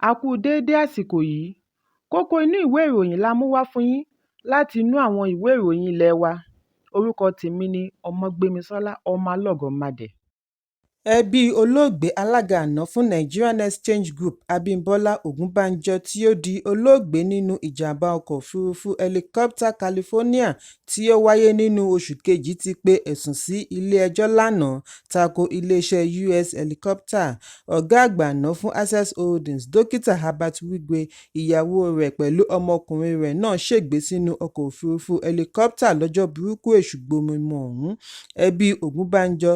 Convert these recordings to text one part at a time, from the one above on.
A kú déédé àsìkò yìí. Kókó inú ìwé ìròyìn la mú wá fún yín láti inú àwọn ìwé ìròyìn ilé wa. Orúkọ tèmi ni Ọmọgbémisọ́lá Ọmọlọ́gọ̀mádé. Ẹbí olóògbé alága àná fún Nigerian Exchange Group Abimbola Ogunbanjo tí ó di olóògbé nínú ìjàm̀bá ọkọ̀ òfurufú hẹlikópítà California tí ó wáyé nínú oṣù kejì ti pe ẹ̀sùn sí ilé-ẹjọ́ lánàá tako iléeṣẹ́ US Helicopter. Ọ̀gá àgbà àná fún Access Holdings, Dókítà Herbert Wigwe, ìyàwó rẹ̀ pẹ̀lú ọmọkùnrin rẹ̀ náà ṣègbé sínú ọkọ̀ òfurufú hẹlikópítà lọ́jọ́ burúkú Èṣù gbomi mu ọ̀hún. Ẹbí Ògúnbànjọ́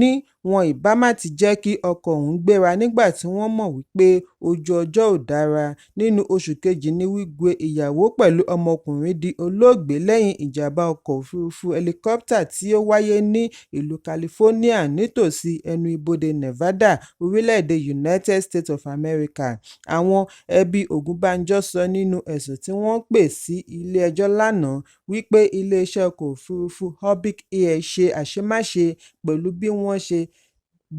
ní wọn ìbá má ti jẹ́ kí ọkọ̀ ọ̀hún gbéra nígbà tí wọ́n mọ̀ wípé ojú ọjọ́ ò dára. Nínú oṣù kejì ní Wigwe, ìyàwó pẹ̀lú ọmọkùnrin di olóògbé lẹ́yìn ìjàm̀bá ọkọ̀ òfurufú hẹlikópítà tí ó wáyé ní ìlú California nítòsí ẹnu-ibodè Nevada, orílẹ̀-èdè United States of America. Àwọn ẹbí Ògúnbànjọ́ sọ nínú ẹ̀sùn tí wọ́n pè sí ilé-ẹjọ́ lánàá wípé iléeṣẹ́ ọkọ̀ òfurufú Orbic Air ṣe àṣemáṣe pẹ̀lú bí wọ́n ṣe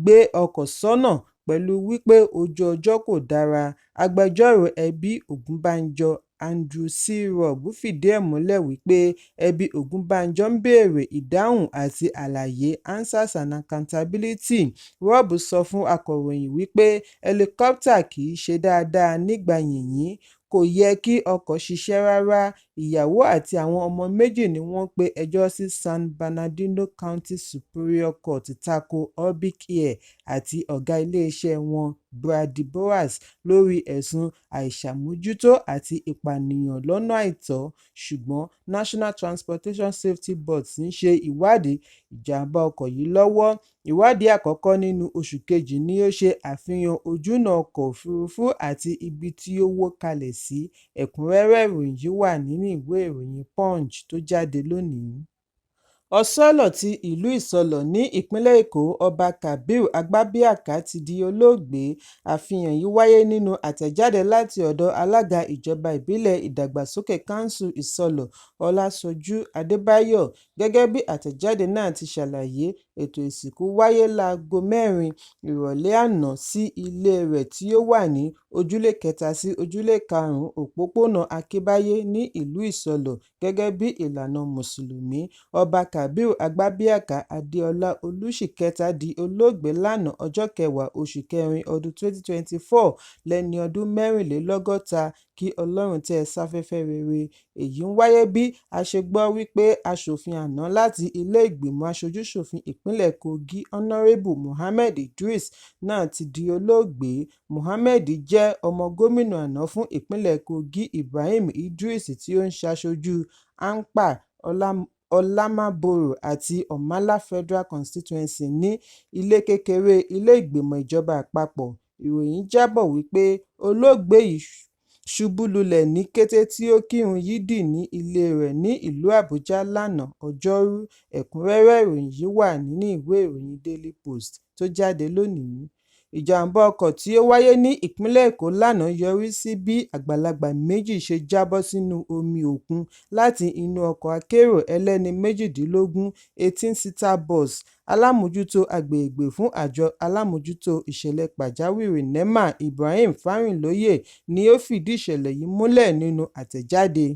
gbé ọkọ̀ sọ́nà pẹ̀lú wípé ojú ọjọ́ kò dára. Agbẹjọ́rò ẹbí Ògúnbànjọ́, Andrew C. Robb fìdí ẹ̀ múlẹ̀ wípé ẹbí Ògúnbànjọ́ ń béèrè ìdáhùn àti àlàyé (answers and accountability). Robb sọ fún akọ̀ròyìn wípé hẹlikópítà kì í ṣe dáadáa nígbà yìnyín, kò yẹ kí ọkọ̀ ṣiṣẹ́ rárá. Ìyàwó àti àwọn ọmọ méjì ni wọ́n pe ẹjọ́ sí San Bernardino County Superior Court tako Orbic Air àti ọ̀gá iléeṣẹ́ wọn Brady Bowers lórí ẹ̀sùn àìṣàmójútó àti ìpànìyàn lọ́nà àìtọ́, ṣùgbọ́n National Transportation Safety Board ṣì ń ṣe ìwádìí ìjàm̀bá ọkọ̀ yìí lọ́wọ́. Ìwádìí àkọ́kọ́ nínú oṣù kejì ni ó ṣe àfihàn ojúnà ọkọ̀ òfurufú àti ibi tí ó wó kalẹ̀ sí. Ẹ̀kúnrẹ́rẹ́ ìròyìn yìí wà nínú ìwé ìròyìn Punch tó jáde lónìí. Ọ̀sọ̀lọ̀ ti ìlú Ìsọlọ̀ ní ìpínlẹ̀ Èkó, Ọba Kabir Agbabiaka ti di olóògbé. Àfihàn yìí wáyé nínú àtẹ̀jáde láti ọ̀dọ̀ alága ìjọba ìbílẹ̀ ìdàgbàsókè Kánsù Ìsọlọ̀, Ọlásójú Adébáyọ̀. Gẹ́gẹ́ bí àtẹ̀jáde náà ti ṣàlàyé, ètò ìsìnkú wáyé láago mẹ́rin ìrọ̀lẹ́ àná sí ilé rẹ̀ tí ó wà ní Ojúlé 3 sí Ojúlé 5, Òpópónà Akíbáyé ní ìlú Ìsọlọ̀ gẹ́gẹ́ bí ìlànà Mùsùlùmí. Ọba Kabir Agbabiaka Adéọlá Olùṣí kẹta di olóògbé lánàá ọjọ́ kẹwàá oṣù kẹrin ọdún 2024 lẹ́ni ọdún mẹ́rìnlélọ́gọ́ta, kí Ọlọ́run tẹ́ ẹ sáfẹ́fẹ́ rere. Èyí ń wáyé bí a ṣe gbọ́ wípé aṣòfin àná láti ilé-ìgbìmọ̀ aṣojú-ṣòfin ìpínlẹ̀ Kogi Honorébù Mohammed Idris náà ti di olóògbé. Mohammed jẹ́ ọmọ gómìnà àná fún ìpínlẹ̀ Kogi Ibrahim Idris tí ó ń ṣaṣojú Ankpa, Olamaboro àti Omala Federal Constituency ní ilé kékeré ilé-ìgbìmọ̀ ìjọba àpapọ̀. Ìròyìn jábọ̀ wípé olóògbé yìí ṣubú lulẹ̀ ní kété tí ó kírun yídì ní ilé rẹ̀ ní ìlú Àbújá lánàá Ọjọ́rú. Ẹ̀kúnrẹ́rẹ́ ìròyìn yìí wà nínú ìwé ìròyìn Daily Post tó jáde lónìí. Ìjàm̀bá ọkọ̀ tí ó wáyé ní ìpínlẹ̀ Èkó lánàá yọrí sí bí àgbàlagbà méjì ṣe jábọ́ sínú omi òkun láti inú ọkọ̀ akérò ẹlẹ́ni méjìdínlógún 18-seater bus. Alámòójútó agbègbè fún Àjọ Alámòójútó Ìṣẹ̀lẹ̀ Pàjáwìrì NEMA, Ibrahim Farinloye, ni ó fìdí ìṣẹ̀lẹ̀ yìí múlẹ̀ nínú àtẹ̀jáde.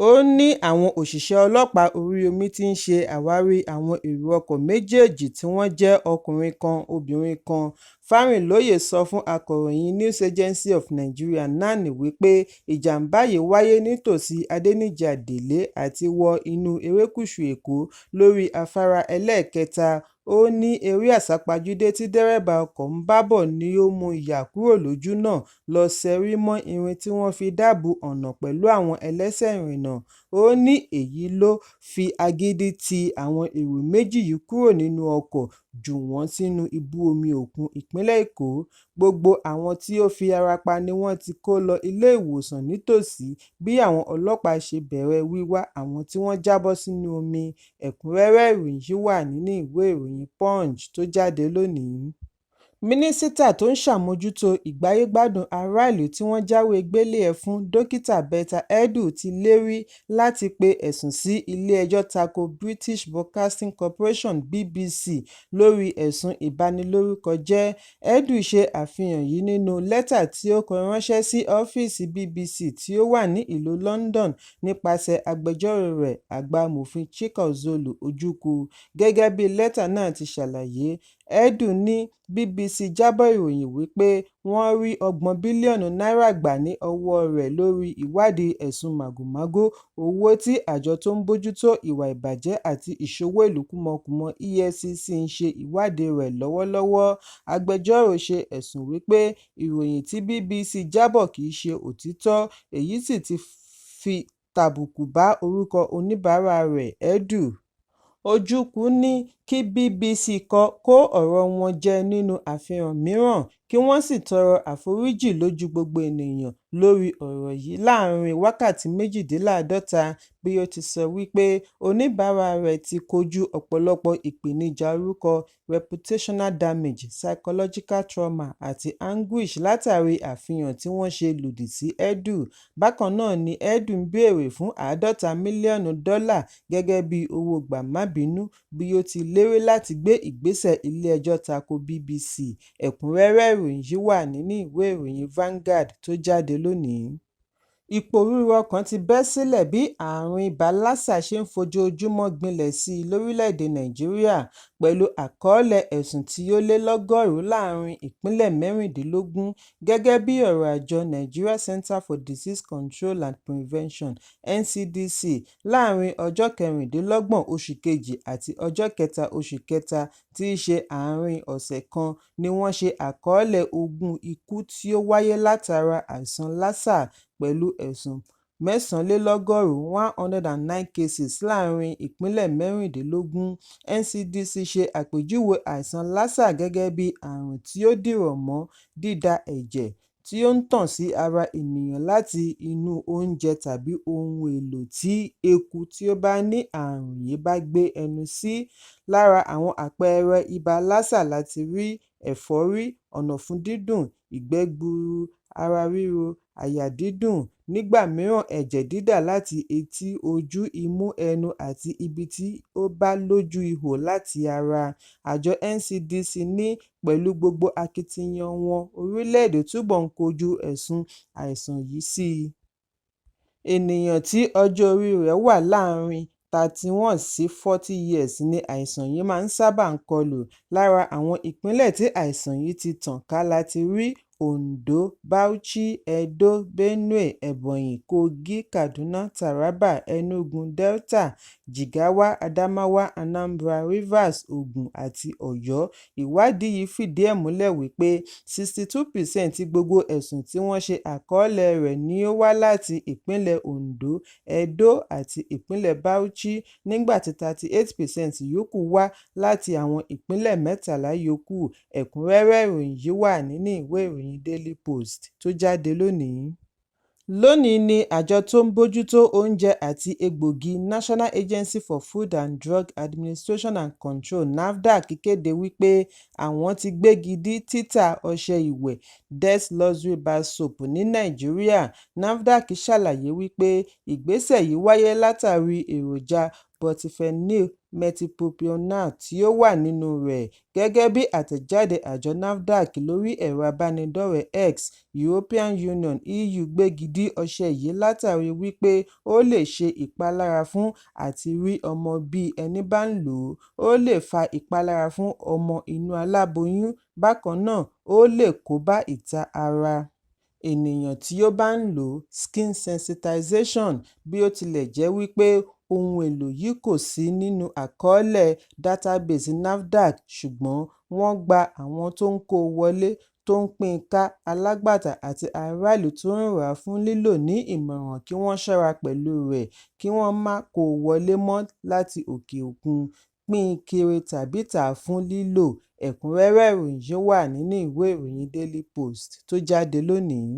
Ó ní àwọn òṣìṣẹ́ ọlọ́pàá orí-omi ti ń ṣe àwárí àwọn èrò ọkọ̀ méjèèjì tí wọ́n jẹ́ ọkùnrin kan obìnrin kan. Farinloye sọ fún akọ̀ròyìn News Agency of Nigeria (NAN) wípé ìjàm̀bá yìí wáyé nítòsí Adéníjì Adélé àti wọ inú erékùṣù Èkó lórí afárá ẹlẹ́ẹ̀kẹta. Ó ní eré àsápajúdé tí dẹ́rẹ́bà ọkọ̀ ń bá bọ̀ ni ó mú u yà kúrò lójúnà lọ ṣẹ́rí mọ́ irin tí wọ́n fi dáàbò ọ̀nà pẹ̀lú àwọn ẹlẹ́sẹ̀ rìnnà. Ó ní èyí ló fi agídí ti àwọn èrò méjì yìí kúrò nínú ọkọ̀ jù wọ́n sínú ibú omi òkun ìpínlẹ̀ Èkó. Gbogbo àwọn tí ó fi ara pa ni wọ́n ti kó lọ ilé-ìwòsàn nítòsí bí àwọn ọlọ́pàá ṣe bẹ̀rẹ̀ wíwá àwọn tí wọ́n jábọ́ sínú omi. Ẹ̀kúnrẹ́rẹ́ ìròyìn yìí wà nínú ìwé ìròyìn Punch tó jáde lónìí. Mínísítà tó ń ṣàmójútó ìgbáyé-gbádùn aráàlú tí wọ́n jáwé gbélé-e fún Dókítà Betta Edu ti lérí láti pe ẹ̀sùn sí ilé-ẹjọ́ tako British Broadcasting Corporation (BBC) lórí ẹ̀sùn ìbanilórúkọjẹ́. Edu ṣe àfihàn yìí nínú lẹ́tà tí ó kọ ránṣẹ́ sí ọ́fíìsì BBC tí ó wà ní ìlú London nípasẹ̀ agbẹjọ́rò rẹ̀ àgbà Amòfin Chike Ojukwu. Gẹ́gẹ́ bí lẹ́tà náà ti ṣàlàyé, Edu ní BBC jábọ̀ ìròyìn wípé wọ́n rí 30 bílíọ̀nù náírà gbà ní ọwọ́ọ rẹ̀ lórí ìwádìí ẹ̀sùn màgòmágó owó tí àjọ tó ń bójútó ìwà ìbàjẹ́ àti ìṣowó ìlú kúmọkùmọ EFCC ń ṣe ìwádìí rẹ̀ lọ́wọ́lọ́wọ́. Agbẹjọ́rò ṣe ẹ̀sùn wípé ìròyìn tí BBC jábọ̀ kìí ṣe òtítọ́, èyí sì ti fi tàbùkù bá orúkọ oníbàárà rẹ̀ Edu. Ojukwu ní kí BBC kó ọ̀rọ̀ wọn jẹ nínú àfihàn mìíràn kí wọ́n sì tọrọ àforíjì lójú gbogbo ènìyàn lórí ọ̀rọ̀ yìí láàárín wákàtí 48, bí ó ti sọ wípé oníbàárà rẹ̀ ti kojú ọ̀pọ̀lọpọ̀ ìpèníjà orúkọ "reputational damage, psychological trauma àti anguish" látàrí àfihàn tí wọ́n ṣe lòdì sí Edu. Bákan náà ni Edu ń béèrè fún $50 mílíọ̀nù gẹ́gẹ́ bíi owó gbà-má-bínú bí ó ti lérí láti gbé ìgbésẹ̀ ilé-ẹjọ́ tako BBC. Ẹ̀kúnrẹ́rẹ́ ìròyìn yìí wà nínú ìwé ìròyìn Vanguard tó jáde lónìí. Ìpòrúru ọkàn ti bẹ́ sílẹ̀ bí àrùn ibà lásà ṣe ń fojoojúmọ́ gbilẹ̀ sí i lórílẹ̀-èdè Nàìjíríà, pẹ̀lú àkọọ́lẹ̀ ẹ̀sùn tí ó lé lọ́gọ́rùn-ún láàárín ìpínlẹ̀ 16. Gẹ́gẹ́ bí ọ̀rọ̀ àjọ Nigeria Center for Disease Control and Prevention (NCDC), láàárín ọjọ́ 26 oṣù kejì àti ọjọ́ 3 oṣù kẹta, tí í ṣe àárín ọ̀sẹ̀ kan, ni wọ́n ṣe àkọọ́lẹ̀ 20 ikú tí ó wáyé látara àìsàn lásà, pẹ̀lú ẹ̀sùn 109 109 cases láàárín ìpínlẹ̀ 16. NCDC ṣe àpèjúwe àìsàn lásà gẹ́gẹ́ bí àrùn tí ó dìrọ̀ mọ́ dídà ẹ̀jẹ̀, tí ó ń tàn sí ara ènìyàn láti inú oúnjẹ tàbí ohun èlò tí eku tí ó bá ní àrùn yìí bá gbé ẹnu sí. Lára àwọn àpẹẹrẹ ibà lásà la ti rí ẹ̀fọ́rí, ọ̀nàfun dídùn, ìgbẹ́ gbuuru, ara ríro, àyà dídùn, nígbà mìíràn ẹ̀jẹ̀ dídà láti etí, ojú, imú, ẹnu àti ibi tí ó bá lójú ihò láti ara. Àjọ NCDC ní pẹ̀lú gbogbo akitiyan wọn, orílẹ̀-èdè túbọ̀ ń kojú ẹ̀sùn àìsàn yìí sí i. Ènìyàn tí ọjọ́ oríi rẹ̀ wà láàárín 31 sí 40 years ni àìsàn yìí máa ń sábà kọlù. Lára àwọn ìpínlẹ̀ tí àìsàn yìí ti tàn ká la ti rí Ondo, Bauchi, Edo, Benue, Ebonyi, Kogi, Kaduna, Taraba, Enugu, Delta, Jigawa, Adamawa, Anambra, Rivers, Ogun àti Ọ̀yọ́. Ìwádìí yìí fìdí ẹ̀ múlẹ̀ wípé 62% gbogbo ẹ̀sùn tí wọ́n ṣe àkọọ́lẹ̀ rẹ̀ ni ó wá láti ìpínlẹ̀ Ondo, Edo àti ìpínlẹ̀ Bauchi, nígbà tí 38% yòókù wá láti àwọn ìpínlẹ̀ 13 yòókù. Ẹ̀kúnrẹ́rẹ́ ìròyìn yìí wà nínú ìwé ìròyìn Daily Post tó jáde lónìí. Lónìí ni àjọ tó ń bójútó oúnjẹ àti egbòogi National Agency for Food and Drug Administration and Control (NAFDAC) kéde wípé àwọn ti gbégi dí títà ọṣẹ ìwẹ̀ Dess Luxury Bar Soap ní Nàìjíríà. NAFDAC ṣàlàyé wípé ìgbésẹ̀ yìí wáyé látàrí èròjà butylphenyl methylpropional tí ó wà nínú rẹ̀. Gẹ́gẹ́ bí àtẹ̀jáde àjọ NAFDAC lórí ẹ̀rọ ìbánidọ́rẹ̀ẹ́ X, European Union (EU) gbégi dí ọṣẹ yìí látàrí wípé ó lè ṣe ìpalára fún àti-rí ọmọ bí ẹní bá ń lò ó, ó lè fa ìpalára fún ọmọ inú aláboyún, bákan náà ó lè kóbá ìta ara ènìyàn tí ó bá ń lò ó (skin sensitization). Bí ó tilẹ̀ jẹ́ wípé ohun èlò yìí kò sí nínú àkọọ́lẹ̀ database NAFDAC, ṣùgbọ́n wọ́n gba àwọn tó ń kó o wọlé, tó ń pín in ká, alágbàtà àti aráàlú tó ń rà á fún lílò ní ìmọ̀ràn kí wọ́n ṣọ́ra pẹ̀lú rẹ̀, kí wọ́n má kó o wọlé mọ́ láti òkè òkun, pín in kiri tàbí tà á fún lílò. Ẹ̀kúnrẹ́rẹ́ ìròyìn yìí wà nínú ìwé ìròyìn Daily Post tó jáde lónìí.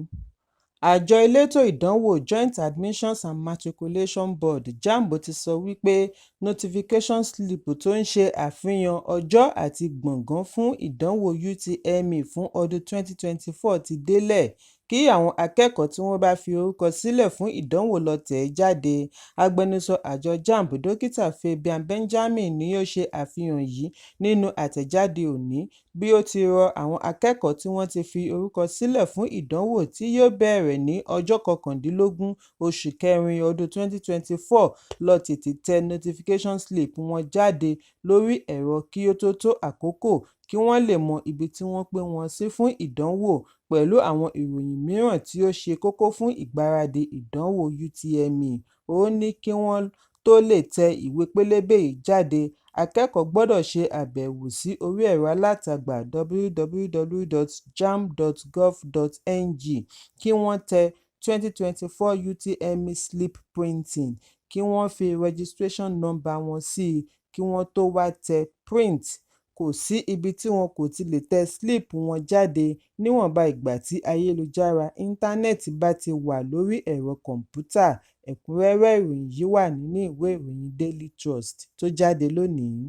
Àjọ elétò ìdánwò Joint Admissions and Matriculation Board (JAMB) ti sọ wípé notification slip tó ń ṣe àfihàn ọjọ́ àti gbọ̀ngàn fún ìdánwò UTME fún ọdún 2024 ti délẹ̀, kí àwọn akẹ́kọ̀ọ́ tí wọ́n bá fi orúkọ sílẹ̀ fún ìdánwò lọ tẹ̀ ẹ́ jáde. Agbẹnusọ àjọ JAMB, Dókítà Fabian Benjamin ni ó ṣe àfihàn yìí nínú àtẹ̀jáde òní, bí ó ti rọ àwọn akẹ́kọ̀ọ́ tí wọ́n ti fi orúkọ sílẹ̀ fún ìdánwò tí yóò bẹ̀rẹ̀ ní ọjọ́ 19 oṣù kẹrin ọdún 2024 lọ tètè tẹ notification slip wọn jáde lórí ẹ̀rọ kí ó tó tó àkókò, kí wọ́n lè mọ ibi tí wọ́n pè wọ́n sí fún ìdánwò pẹ̀lú àwọn ìròyìn mìíràn tí ó ṣe kókó fún ìgbáradì ìdánwò UTME. Ó ní kí wọ́n tó lè tẹ ìwé pélébé yìí jáde, akẹ́kọ̀ọ́ gbọ́dọ̀ ṣe àbẹ̀wò sí orí ẹ̀rọ alátagbà www.jamb.gov.ng, kí wọ́n tẹ 2024 UTME slip printing, kí wọ́n fi registration number wọn sí i kí wọ́n tó wá tẹ print. Kò sí ibi tí wọn kò ti lè tẹ slip wọn jáde níwọ̀nba ìgbà tí ayélujára íńtánẹ́ẹ̀tì bá ti wà lórí ẹ̀rọ kọ̀m̀pútà. Ẹ̀kúnrẹ́rẹ́ ìròyìn yìí wà nínú ìwé ìròyìn Daily Trust tó jáde lónìí.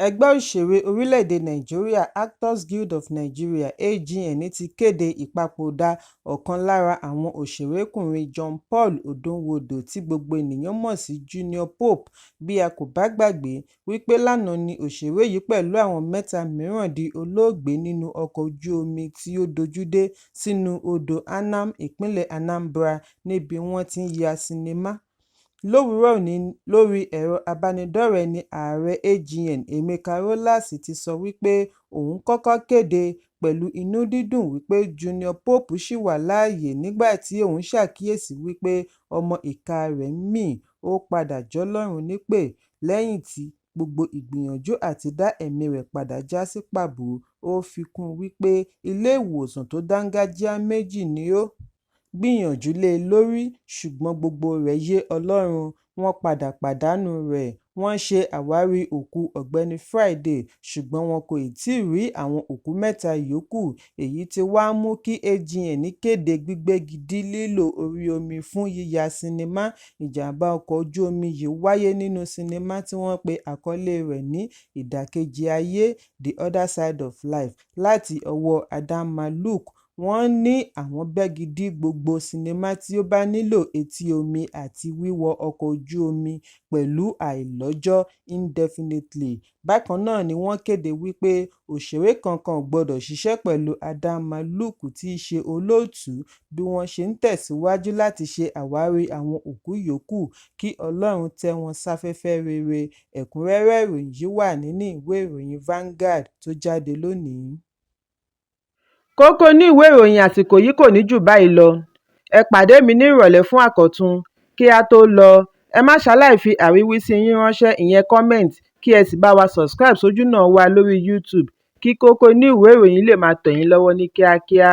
Ẹgbẹ́ Òṣèré Orílẹ̀-èdè Nàìjíríà Actors Guild of Nigeria (AGN) ti kéde ìpapòdà ọ̀kan lára àwọn òṣèrékùnrin John Paul Odonwodo tí gbogbo ènìyàn mọ̀ sí Junior Pope. Bí a kò bá gbàgbé wípé lánàá ni òṣèré yìí pẹ̀lú àwọn mẹ́ta mìíràn di olóògbé nínú ọkọ̀ ojú omi tí ó dojúdé sínú odò Anam, ìpínlẹ̀ Anambra, níbi wọ́n ti ń ya sinimá. Lówùúrọ̀ òní lórí ẹ̀rọ abánidọ́rẹ̀ẹ́ ní Ààrẹ AGN, Emeka Rollas ti sọ wípé òun kọ́kọ́ kéde pẹ̀lú inú dídùn wípé Junior Pope ṣì wà láàyè nígbà tí òun ṣàkíyèsí wípé ọmọ ìka rẹ̀ ń mì, ó padà jọ́lọ́run nípè lẹ́yìn tí gbogbo ìgbìyànjú àti dá ẹ̀mí rẹ̀ padà já sí pàbó. Ó fi kún un wípé ilé-ìwòsàn tó dángájíá méjì ni ó gbìyànjú lé lórí, ṣùgbọ́n gbogbo rẹ̀ yé Ọlọ́run, wọ́n padà pàdánù rẹ̀. Wọ́n ṣe àwárí òkú Ọ̀gbẹ́ni Friday, ṣùgbọ́n wọn kò tíì rí àwọn òkú mẹ́ta yòókù. Èyí tí wá mú kí AGN kéde gbígbégi dí lílo orí omi fún yíya sinimá. Ìjàm̀bá ọkọ̀ ojú omi yìí wáyé nínú sinimá tí wọ́n pe àkọlé rẹ̀ ní Ìdàkejì Ayé (The Other Side of Life) láti ọwọ́ Adamma Luke. Wọ́n ní àwọn bẹ́gi dí gbogbo sinimá tí ó bá nílò etí omi àti wíwọ ọkọ̀ ojú omi pẹ̀lú àìlọ́jọ́ (indefinitely). Bákan náà ni wọ́n kéde wípé òṣèré kankan ò gbọdọ̀ ṣiṣẹ́ pẹ̀lú Adamma Luke tí í ṣe olóòtú bí wọ́n ṣe ń tẹ̀síwájú láti ṣe àwárí àwọn òkú yòókù, kí Ọlọ́run tẹ́ wọn sáfẹ́fẹ́ rere. Ẹ̀kúnrẹ́rẹ́ ìròyìn yìí wà nínú ìwé ìròyìn Vanguard tó jáde lónìí. Kókó inú ìwé ìròyìn àsìkò yìí kò ní jù báyìí lọ. Ẹ pàdé mi ní ìrọ̀lẹ́ fún àkọ́tún. Kí á tó lọ, ẹ má ṣaláì fi àríwísí yín ránṣẹ́, ìyẹn comment, kí ẹ sì bá wa subscribe sójúnà wa lórí YouTube kí kókó inú ìwé ìròyìn lè máa tẹ̀ yín lọ́wọ́ ní kíákíá.